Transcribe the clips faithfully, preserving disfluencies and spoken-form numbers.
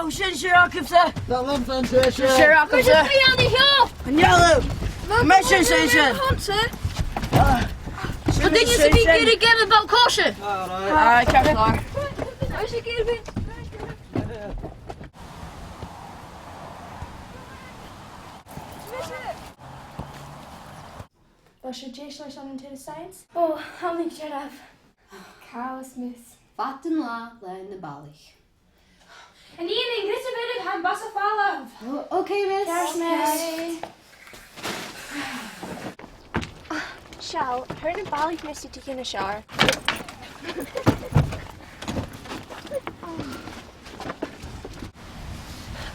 Ò, sin siar agamsa. Tha leam an t-sèisean. Siar agamsa. Chan eil e. An dèidh. Mise an sèisean. An duine sam bith ag iarraidh geama ball-coise? All right. Aye, ceart gu leòr. Bheil sibh deiseil airson an t-science? Ò, tha mi dearbh. Càit a bheil Miss? Fad an latha le na balaich. A Nighean, greas a-rithist, tha am bus a' falbh. Ò, okay, Miss. Ceart, Miss. Okay. Seall, chuir na balaich Miss a-steach an seo.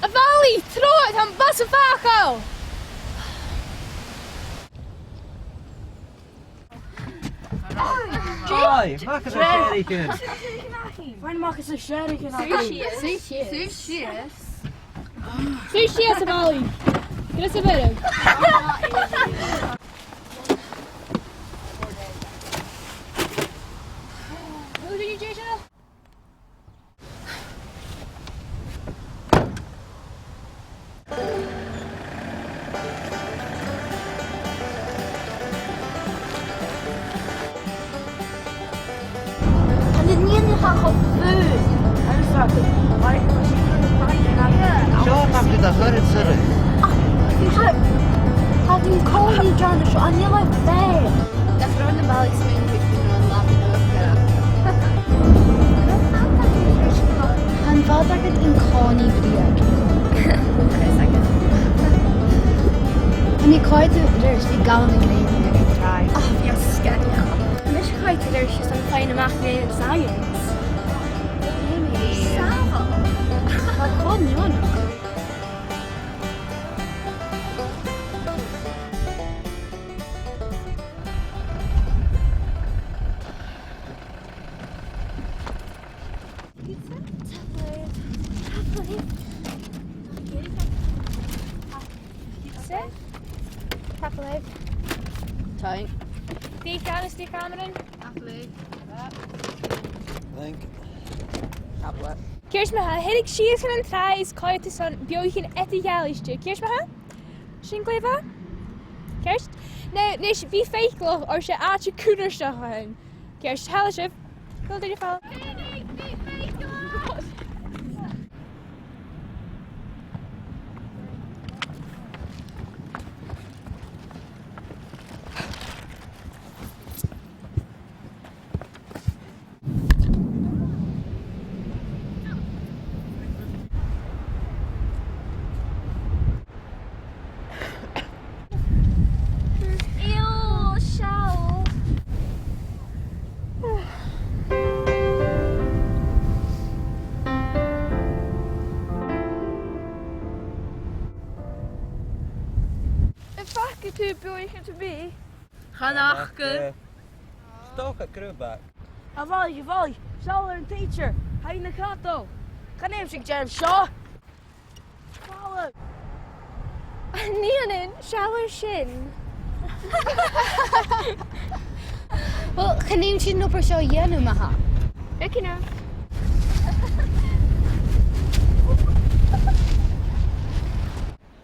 A bhalaich, trobhad, tha am bus a' fàgail! Aye, a-mach às an t-sèisean. Faighinn a-mach às an t-sèisean. Suidh sìos. Suidh sìos. Suidh sìos. Suidh sìos, a bhalaich. Greas a-rithist. Who did you chase? An e nighean a tha cho fuar? Agus a, right, seo, nach eil e a' cur an t-sìde. Ach, tha, tha an-còmhnaidh an-dràsta seo, an e like bad? Tha feadhainn nam balaich a' smaoineachadh gun robh an làmh-beag. Tha am bàta agad an-còmhnaidh brèagha. Tha mi a' coimhead air adhart, bha e glan an-dràsta. Ach, bha e sgoinneil. Tha mise a' coimhead air adhart airson faighinn a-mach mu science. Sàbhail. Tha e cho neònach. Pizza? Tapadh leibh. Tapadh leibh. Pizza? Tapadh leibh. Taing. Dè tha a' dol, Cameron? Tapadh leibh. Thank you. Tapadh leibh. Ceart ma-thà, thèid sinn sìos chun an tràigh is coimhead airson beathaichean eadar-dhealaichte. Ceart ma-thà? Sin glè mhath. Ceart. Now, a-nis, bi faiceallach, oir 's e àite cunnartach a th' ann. Ceart, thalla sibh. Cùm daoine fàilte. Ew, seall. Am faca tu beathaichean sam bith? Chan fhaca. 'S dòcha grùbag. A bhalaich, a bhalaich, seall air an teacher. Tha i na chadal. Chan fheum sinn a dhèanamh seo. Seall. A nigheanan, seall air sin. Well, chan fheum sinn an obair seo a dhèanamh, ma-thà. Fair enough.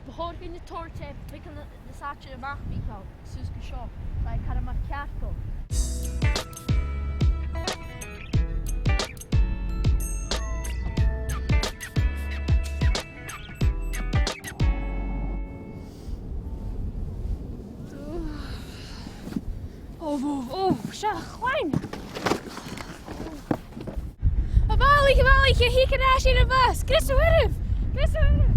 Bu chòir dhuinn a thoirt, eh, beagan nas fhaide a-mach bho seo, suas gu seo, le cara mar cearcall. Ò, ò, ò, seo, chlann! A bhalaich, a bhalaich, a thig an àite sin a bhus! Greas a-rithist! Greas a-rithist!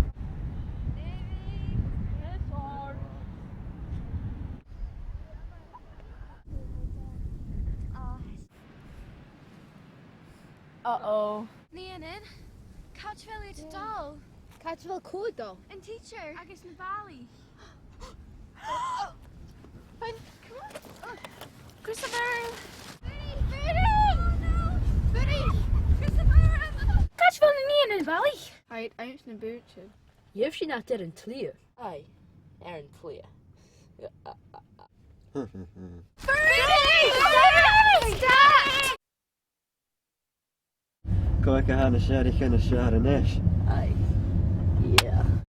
Uh-oh. Nigheanan, càit a bheil iad a' dol? Càit a bheil cò a' dol? An teacher. Agus na balaich. Fine, come on. Christopher! Biddy! Biddy! Oh, no! Biddy! Christopher! Càit a bheil na nigheanan, a bhalaich? Hide, anns na bùithtean. Gheibh sinn iad air an t-slighe. Aye, air an t-slighe. Biddy! Biddy! Stop! Cò aig a tha na sèithrichean as fheàrr a-nis? Aye.